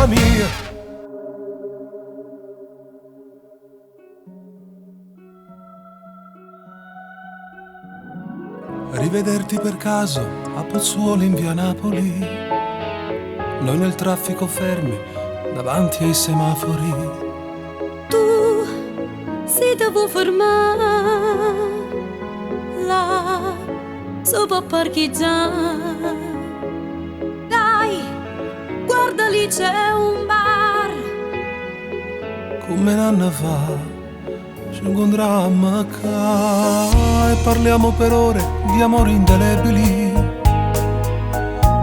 vita mia. Rivederti per caso a Pozzuoli in via Napoli. Noi nel traffico fermi davanti ai semafori. Tu si te vuò fermà là se po' parchiggià. Dai, guarda lì c'è un bar. Come un anno fa ci incontrammo ccà e parliamo per ore di amori indelebili.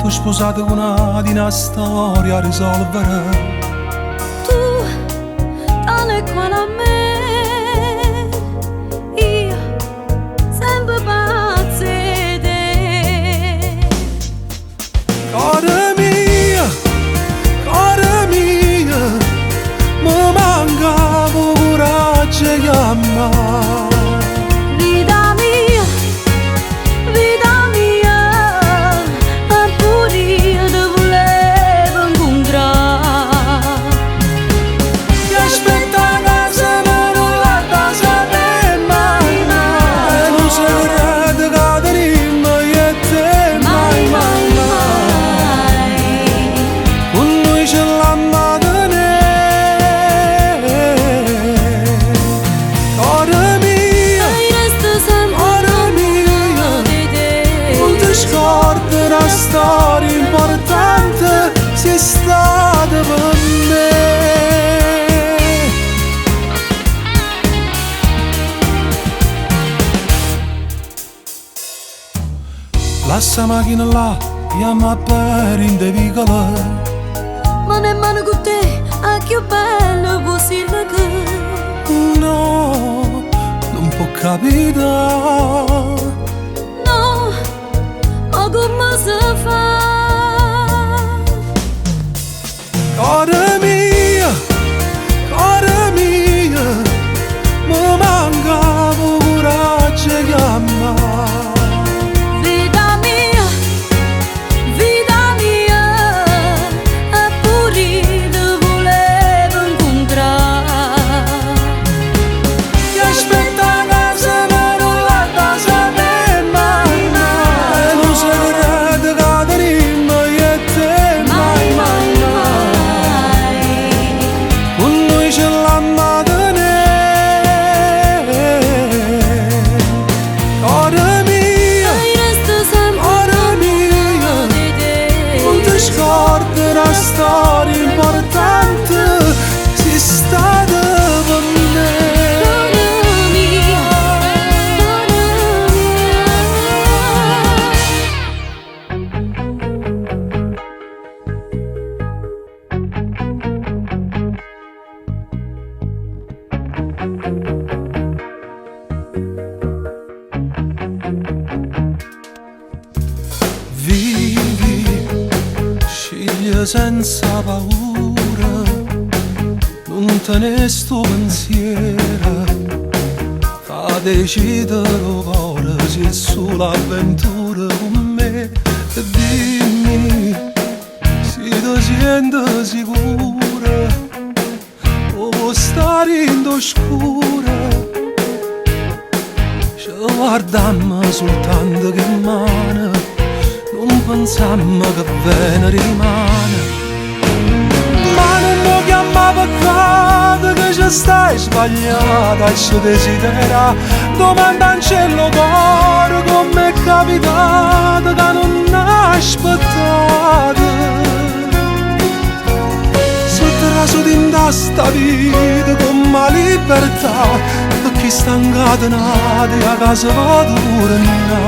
Tu sposata con una di una storia a risolvere. Tu, tale e quale a me, io sempe pazza 'e te. Core mio, core mio, me mancava 'o curaggio 'e chiammà. Vita mia, vita mia, pure io te vulevo 'ncuntrà. Chi aspetta ca se nun l'adda sapè mai, mai. È nu segreto ca tenimmo io e te, mai, mai, mai. Cu nuje ce l'amma tenè. Core mio, core mio, nun te scorda 'na storia importante, si stata pe' me. Lassa 'a machina là, jammo a pere dint' 'e vicole. Mano e mano cu te, 'a cchiù bella Pusilleco. No, nun po' capità. No, ma comme se fa? Core mio, core mio, me mancava 'o curaggio 'e chiammà. Vita mia, vita mia, pure io te vulevo 'ncuntrà. Chi aspetta ca se nun l'adda sapè mai, mai. È nu segreto ca tenimmo io e te, mai, mai, mai. Cu nuje ce l'amma tenè. Core mio, core mio, nun te scorda 'na storia importante, si stata pe' me. Vivi, sciglie senza paura, nun tenè stu pensiero, fa decidere 'o core si è solo avventura con me. E dimmi si ti siente sicura o vuò stare 'int' 'o scuro. Ce guardammo soltanto che mano, nun pensammo che vene rimane. Ma nun 'o chiammà peccato che ce stai sbagliata a ce desiderà. Domandancello 'o core comm'è capitato ca nun ha aspettato. Si traso dint' sta vita come 'a libertà, per chi sta incatenato e a casa va tornà.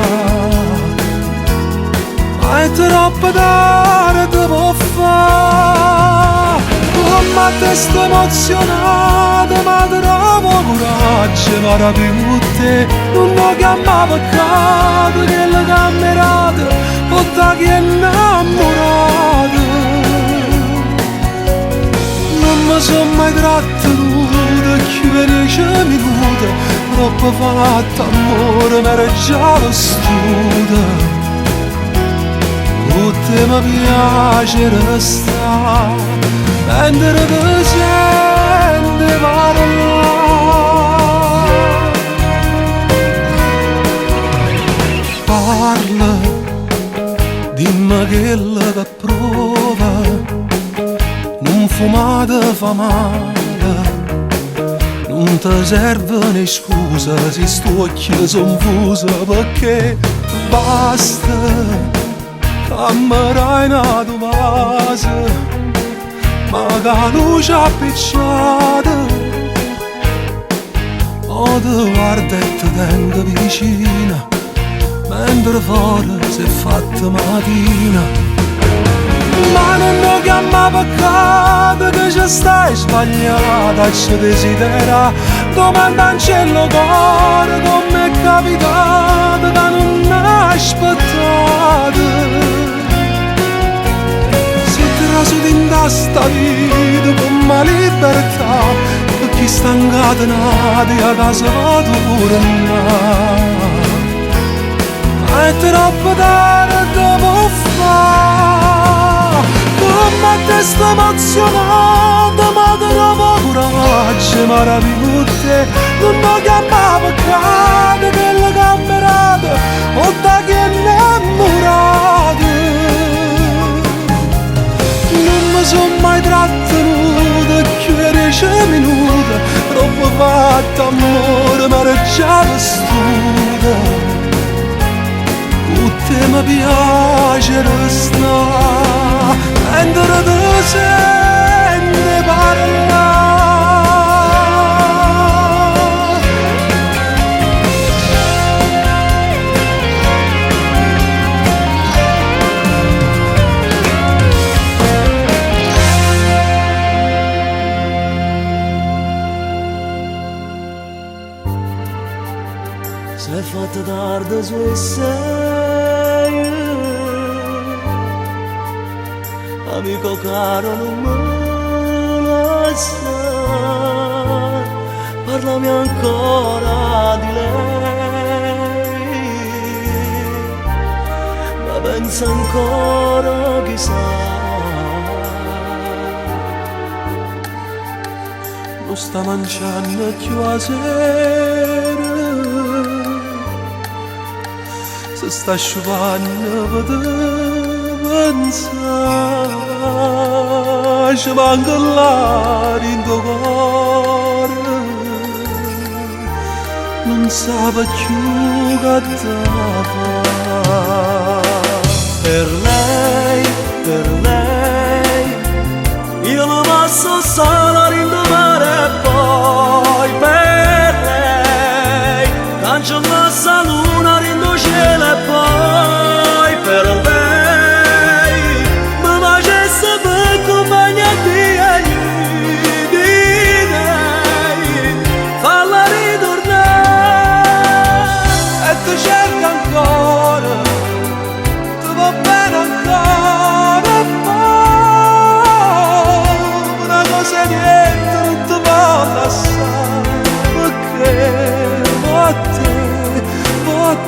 Ma è troppo tardi po' fa. Comme a te sto emozionato, ma trovo coraggio, ma più te. Nun 'o chiammà peccato, chello ca m'hê dato, po' da chi è innammurato. Nun me so mai trattenuto cchiù 'e 10 minuti, troppo fatto ammore, m'ero già vestuto. Cu te. te mi piace restare, mentre ti sento parlà. Parla, dimmi quello che prova, non fumate fa male, non ti serve scusa se sto occhi son fusa perché basta, cammerai una base, ma che luce appicciata, o ti guarda e ti tengo vicina, mentre fuori si è fatta mattina. Ma non lo chiama peccato che ci stai sbagliata, ci desidera, domanda in cielo cuore come è capitato che non hai aspettato. Se traso in sta vita con ma libertà, per chi sta incatenato a casa va tornare. Ma è troppo tardi può fa, come te sto emozionando, ma trovo coraggio, ma te, non mi chiama peccato che la camerata, o da chi è innamorato. Non mi sono mai trattenuto più di 10 minuti, troppo fatto amore, ma era già vestita. Con te mi piace restare, mentre ti sento parlà. Se è fatta tardi sulle 6, amico caro non me lasciare, parlami ancora di lei, ma pensa ancora chissà. Non sta mangiando più a sera, se sta asciugando per te pensare, ci manca l'aria in tuo cuore, non sa più che da fare. Per lei, per lei, io non posso solo rinnovare e poi per lei, cancella sta luna rindo cielo e poi per lei, mi facesse per compagnia di lei, falla ritornare. E ti cerco ancora, ti va bene ancora, e poi una cosa e niente non ti può lasciare, perché a te, a te.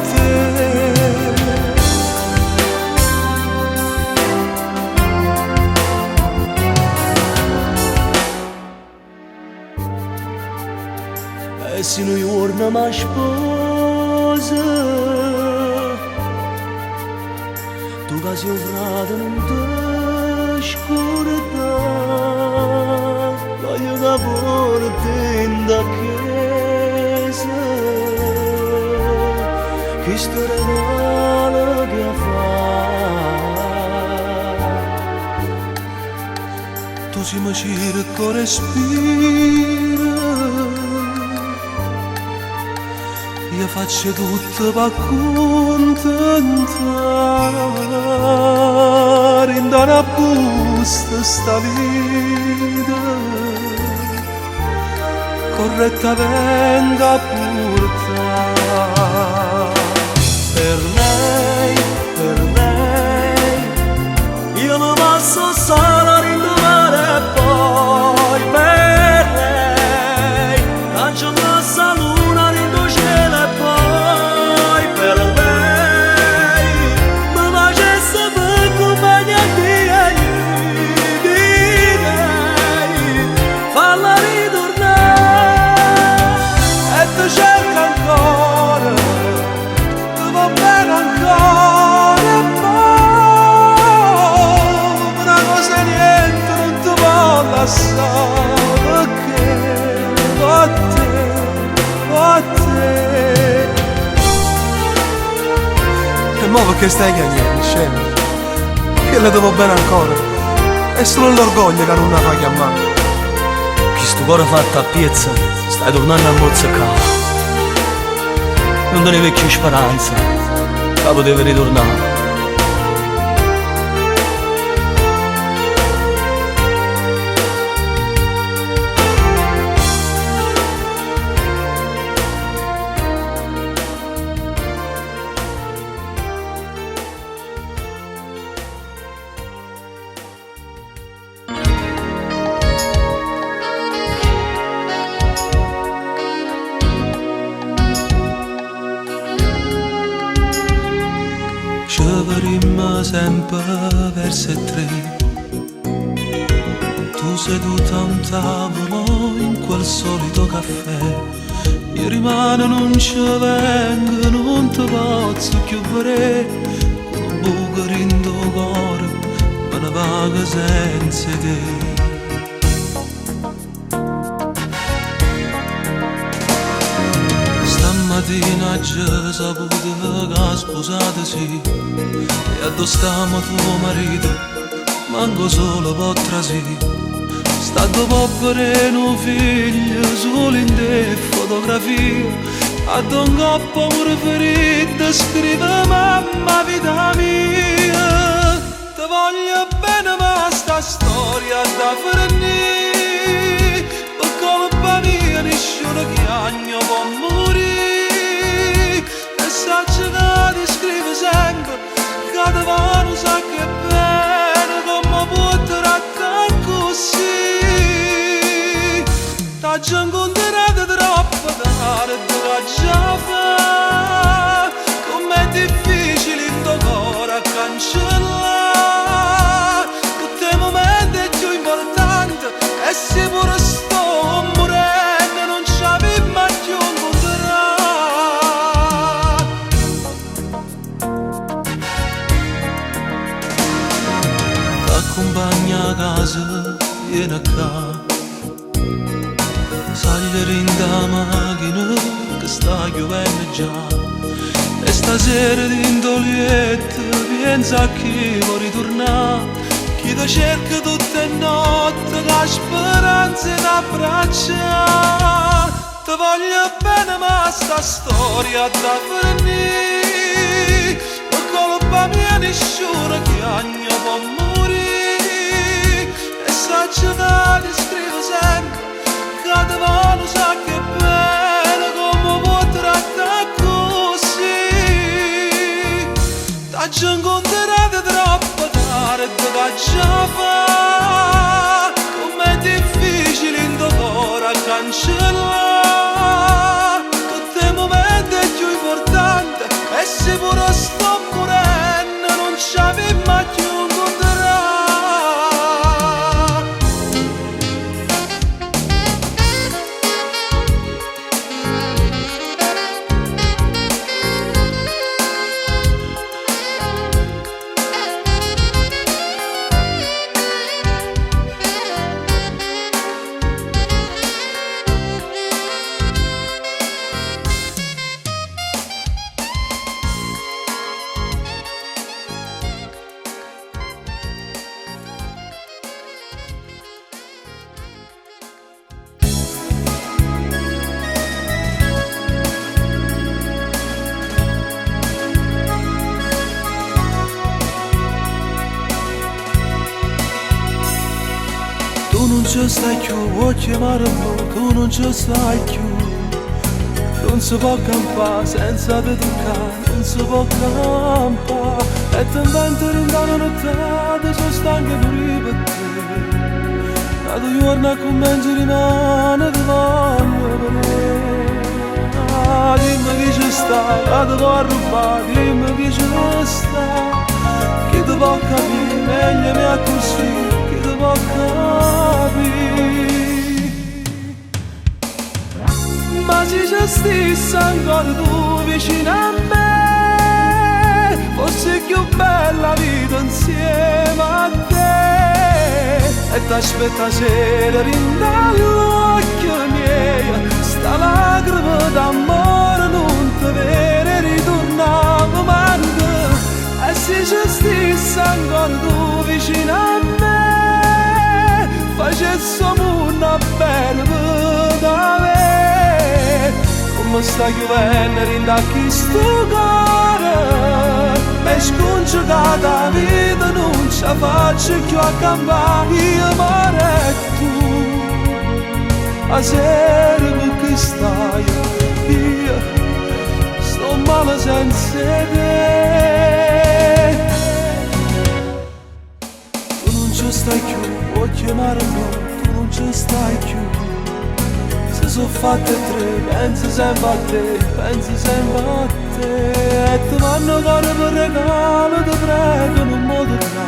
E se un giorno mi sposa, tu che sei un frate non ti scordare, voglio che porti in da chiesa, chi sto regalo che fa. Tu si mi cerco respiro, io faccio tutto per accontentare, in una busta sta vita, corretta venga a portare. Per lei, per lei, io non posso solo rinnovare e poi per lei, cancella sta luna rindo cielo e poi per lei, mi facesse per compagnia. lassà pecché po' te, po' te. E mo pecché stai chiagnenno, scema? Chella te vò bene ancora. È solo l'orgoglio ca nun 'a fa chiammà. Chistu core fatto a piezze stai turnanno a muzzecà. Nun teneva cchiù speranza ca puteva riturnà. Ce vedimmo sempe verso 'e ttre. Tu seduta a un tavolo in quel solito caffè. Io rimane nun ce vengo, nun te pozzo cchiù vedè. Cu nu buco dint' 'o core, me ne vaco senza 'e te. Stammatina aggio saputo ca spusata si. E addò sta mo tuo marito, manco solo po' trasì. Sta addò po' vedè nu figlio solo in de fotografie. Addò 'ncopp' 'o muro friddo scrive mamma vita mia. Te voglio bene ma sta storia adda fernì. Pe colpa mia nisciuno chiagne o po' murì. E saccio ca ti scrive sempre ca te vo nu sacco 'e bene comme può trattà accussì. T'aggio incontrato troppo tardi ch'aggia fa. Comm'è difficile int' 'o core a cancellà. Tutt' 'e mumente cchiù importante e si pure sto murenne nun c'avimma cchiù 'ncuntrà. T'accumpagno 'a casa, viene ccà. Saglie dint' 'a machina che sta chiuvenno già. E stasera dint' 'o lietto pienza a chi vo' riturnà. Chi te cerca tutt' 'e notte cu 'a speranza 'e t'abbraccià. Te voglio bene ma sta storia adda fernì. Pe colpa mia nisciuno chiagne o po' murì. E saccio ca ti scrivo sempre ca te vo nu sacco 'e bene comme può trattà accussì. T'aggio incontrato troppo tardi ch'aggia fa. Comm'è difficile int' 'o core a cancellà. Tutt' 'e mumente cchiù importante e si pure sto murenne nun c'avimma cchiù 'ncuntrà. Tu nun ce stai cchiù, uocchie mare blu, tu nun ce stai cchiù. Nun se po' campà senza te tuccà, nun se po' campà. E t'invento dint' 'a na nuttata, so' stanco pure io pe te. N'atu juorno accummencio dimane te voglio vedè. Ah, dimme chi ce sta, ca te vo' arrubbà, dimme chi ce sta. Chi te po' capì, meglio 'e me accussì, chi te po' capì. Ma si ce stisse ancora tu vicino a me, fosse cchiù bella 'a vita insieme a te. E t'aspetto 'a sera dint'a ll'uocchie miei Sta lacrima d'ammore nun te vede riturnà me manca E si ce stisse ancora tu vicino a me Facesse 'o munno bene pe t'avè Comme sta chiuvenno dint'a chistu core M'he scuncecata 'a vita nun ce 'a faccio cchiù a campà Io moro e tu 'A sera cu chi staje Io sto male senza 'e te Tu nun ce stai cchiù, uocchie mare tu nun ce stai cchiù Se so' fatte 'e ttre, penzo sempe a te, penzo sempe a te E te manno 'o core pe regalo, te prego nun m' 'o turnà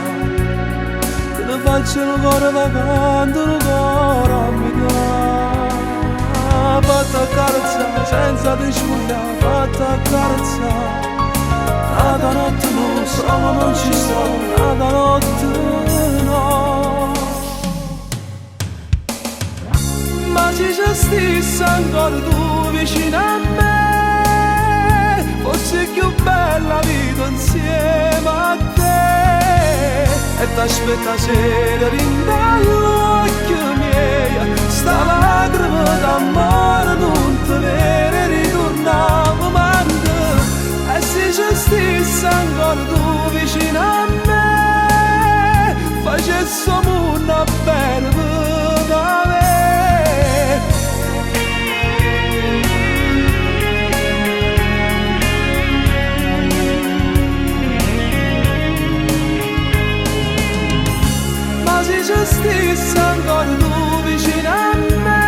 Te ne faccio nu core vacante, nu core a metà Fatte accarezzà senza te spuglià, fatte accarezzà N'ata notte no, solo non ci sto, n'ata notte no Ma si ce stisse ancora tu vicino a me Fosse cchiù bella 'a vita insieme a te E t'aspetto 'a sera dint'a ll'uocchie miei Sta lacrima d'ammore nun te vede riturnà me manca E si ce stisse ancora tu vicino a me Facesse 'o munno bene pe t'avè Ma si ce stisse ancora tu vicino a me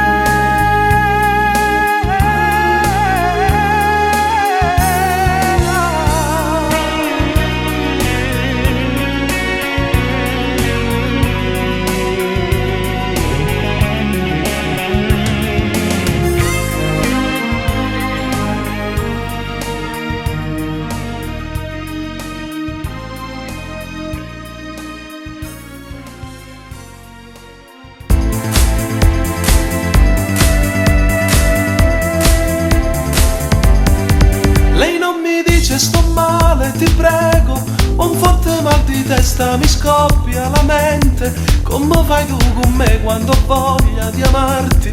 Lei non mi dice sto male, ti prego, un forte mal di testa mi scoppia la mente. Come fai tu con me quando ho voglia di amarti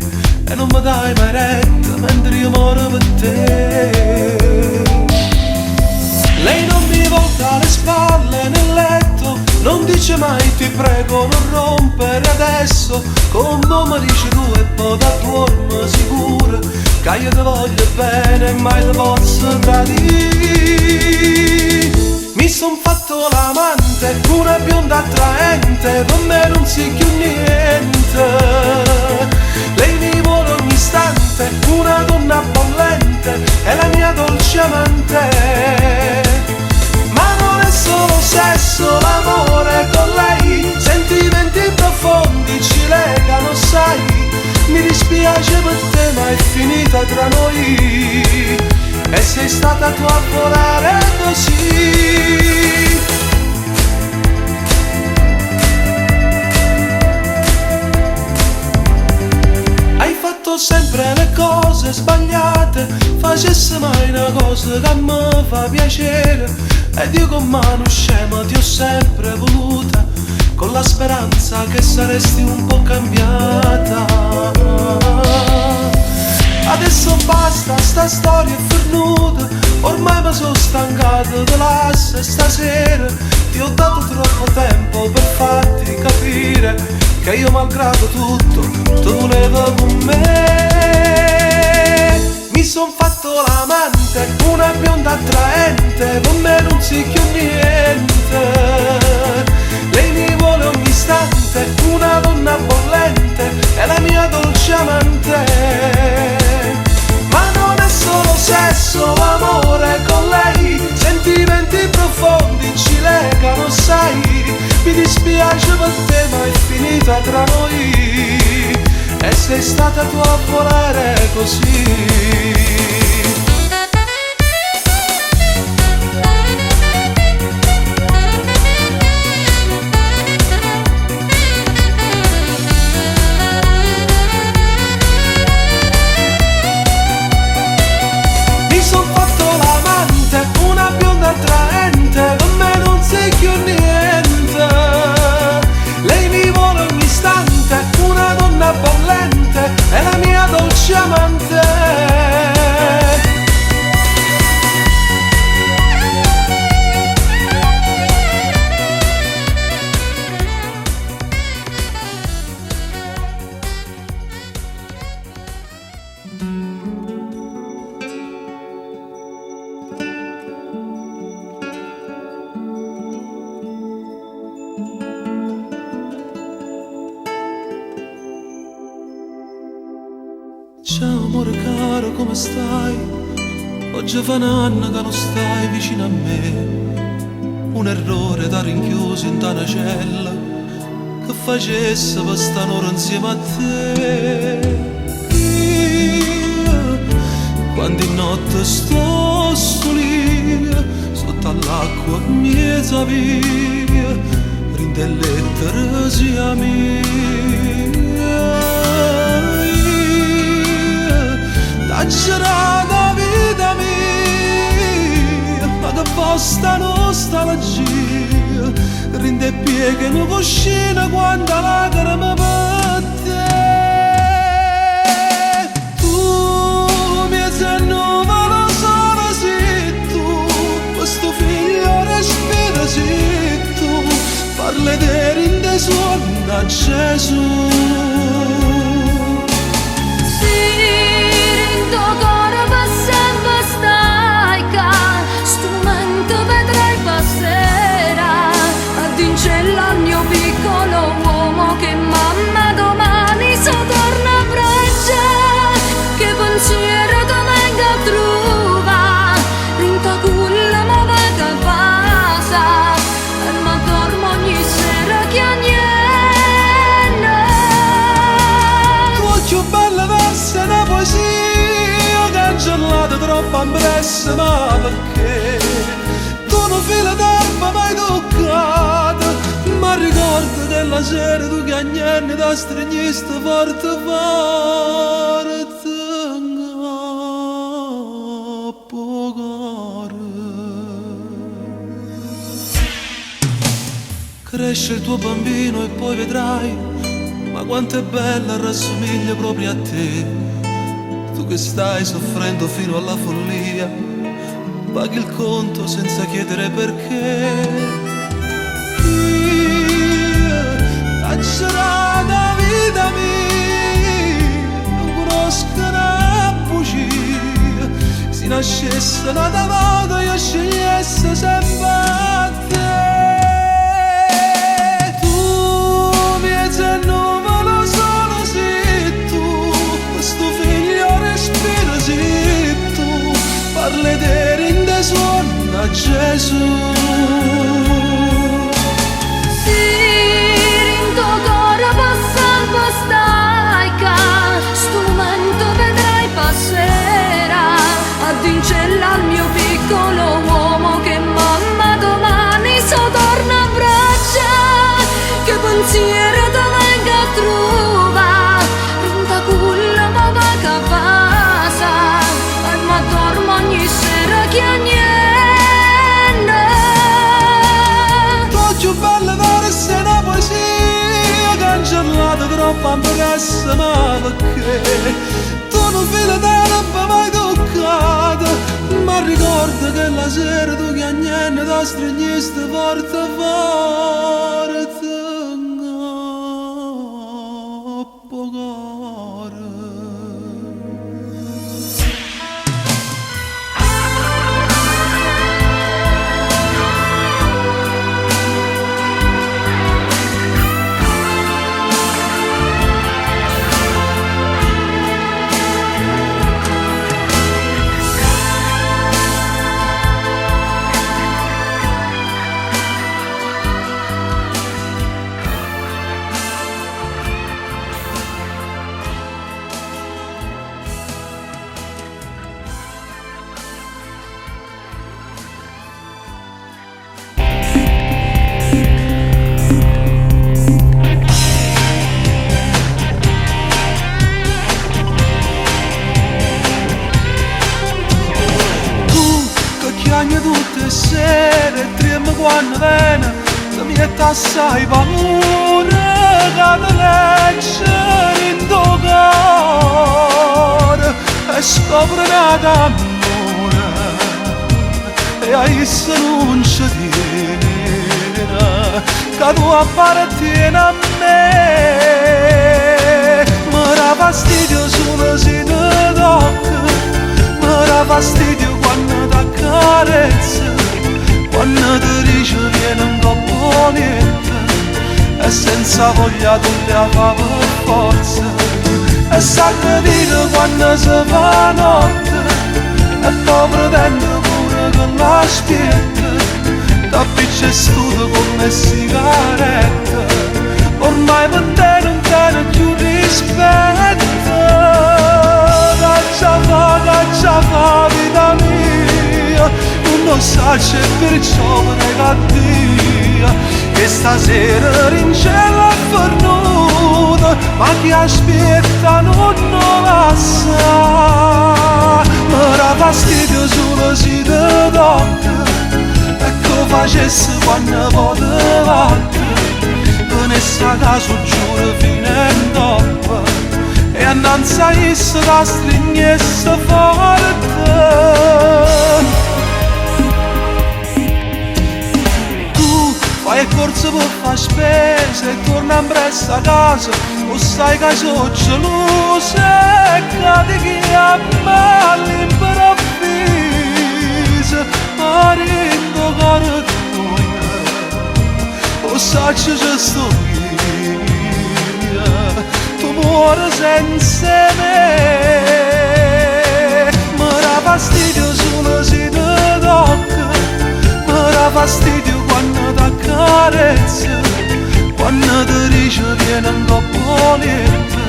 e non mi dai mai retta mentre io moro per te. Lei non mi volta le spalle nel letto, non dice mai ti prego non rompere adesso, come mi dici tu e poi t'adduorme sicuro, che io ti voglio bene e mai ti posso tradire. Mi son fatto l'amante, una bionda attraente, per me non si più niente. Lei mi vuole ogni istante, una donna bollente, è la mia dolce amante. Ma non è solo sesso l'amore con lei, sentimenti profondi ci legano, sai. Mi dispiace per te, ma è finita tra noi. E sei stata tu a volere così. Hai fatto sempre le cose sbagliate, facesse mai una cosa che mi fa piacere. Ed io con mano scema ti ho sempre voluta, con la speranza che saresti un po' cambiata. Adesso basta, sta storia è finita, ormai mi sono stancato di lassa stasera. Ti ho dato troppo tempo per farti capire che io malgrado tutto ti volevo con me. Mi son fatto l'amante, una bionda attraente, con me non si più niente. Lei mi vuole ogni istante, una donna bollente, è la mia dolce amante. Ma non è solo sesso l'amore con lei, sentimenti profondi ci legano, sai. Mi dispiace per te, ma è finita tra noi. E sei stata tu a volere così. Amore caro, come stai? Oggi fa un anno che non stai vicino a me. Un errore t'ha rinchiuso in una cella che facesse per sta un'ora insieme a te. Io, quando in notte sto solio, sotto all'acqua mezza via, rinde lettere sia mia. T'aggerà la vita mia, ma che posta nostalgia, rinde pieghe una cuscina quando lacrima per te. Tu mi sei nuvola sola, sei tu, questo figlio respira, sei tu, parle di rinde suona Gesù. Si dint' 'o core per sempre stai ccà, stu momento vedrai passerà. A dincella al mio piccolo uomo che mamma domani so torna a abbraccià. Che pensiero te venga a truvà, dint' 'a culla me vaco a vasà e m'addormo ogni sera chiagnenno. Tu 'a cchiù bella versa 'e na poesia cancellata troppo ampressa, ma perché? Tu nu filo d'erba m'hai toccato, ma ricordo chella sera tu chiagnenno t'astrigniste forte forte 'ncopp' 'o core. Cresce il tuo bambino e poi vedrai, ma quanto è bella, rassomiglia proprio a te. Tu che stai soffrendo fino alla follia, paghi il conto senza chiedere perché. Io t'aggio dato 'a vita mia, nun cunosco na bugia. Si nascesse n'ata vota io scegliesse sempe a te. Tu miezz' 'e nuvole sole si tu, sto figlio respira si tu, parle de rinde suona Gesù. Si dint' 'o core per sempre stai ccà, stu momento vedrai passerà. A dincella al mio piccolo uomo che mamma domani so torna a abbraccià. Che pensiero te venga a truvà, dint' 'a culla me vaco a vasà e m'addormo ogni sera chiagnenno. Tu 'a cchiù bella versa 'e na poesia cancellata troppo ampressa, ma perché? Tu nu filo d'erba m'hai toccato, ma ricordo chella sera tu chiagnenno t'astrigniste forte forte 'ncopp' 'o core. Tu che chiagne tutte e sere e triemme quando viene, ti miette assai paura che te legge dint' 'o core e scopre n'ato ammore e a isso nun ce tiene che tu appartieni a me. Mi dà fastidio solo se te tocca, mi dà fastidio quando t'accarezza, quando ti dice viene 'ncopp' 'o lietto e senza voglia tu le fa per forza. E s'arretira quando si fa notte E poi pretende pure che l'aspetta T'appiccia e stuta come sigarette Ormai per te non tiene più rispetto Caccia fa, caccia fa, vita mia Non lo sai perciò prega a Dio Che stasera rincella è fornuta Ma chi aspetta non lo passa Mi dà fastidio solo se ti tocca E che facesse quando poi te vatte Venisse a casa giuro fino in dopo E annanzi a essa la strignesse forte Tu fai e corse per fare spese e torna presto a casa O sai che sono gelosa e che ti chiama all'improvviso Ma dentro cuore tuo O sai che ci sto io Tu muori senza me Mi dà fastidio solo se ti tocca Mi dà fastidio quando ti accarezza Quando ti dice vieni in coppa letto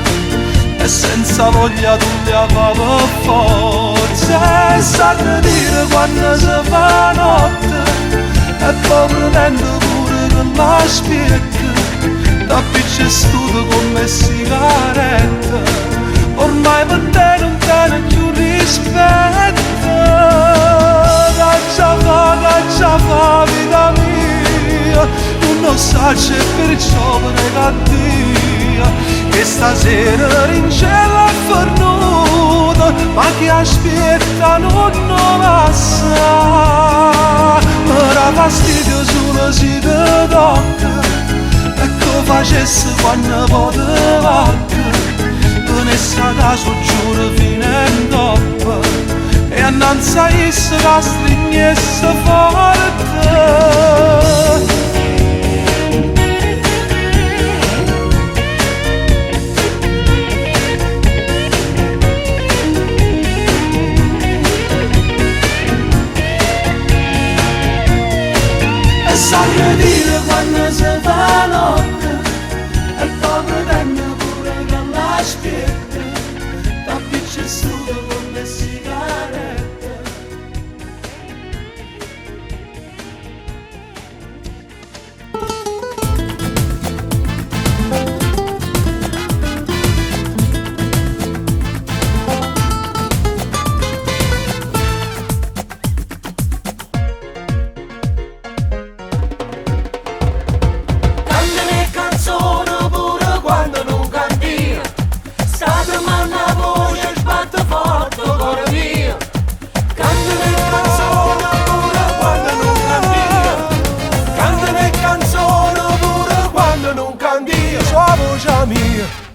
E senza voglia tu li fa per forza E s'arretira quando si fa notte E poi pretende pure che l'aspetta T'appiccia e stuta come sigarette Ormai per te non tiene più rispetto Caccia fa, caccia fa, vita mia Non lo sai perciò prega a Dio Che stasera rincella è fornuta Ma chi aspetta non lo passa Mi dà fastidio solo se ti tocca E che facesse quando poi te vatte Venisse a casa giuro fino in dopo E annanzi a essa la strignesse forte E s'arretira quando si fa notte E poi pretende pure che l'aspetta T'appiccia e stuta come sigarette Cantano canzone pure quando non canti State manna voce sbatte forte cuore mio Cantano canzone pure quando non canti Cantano canzone pure quando non canti Sua voce mia.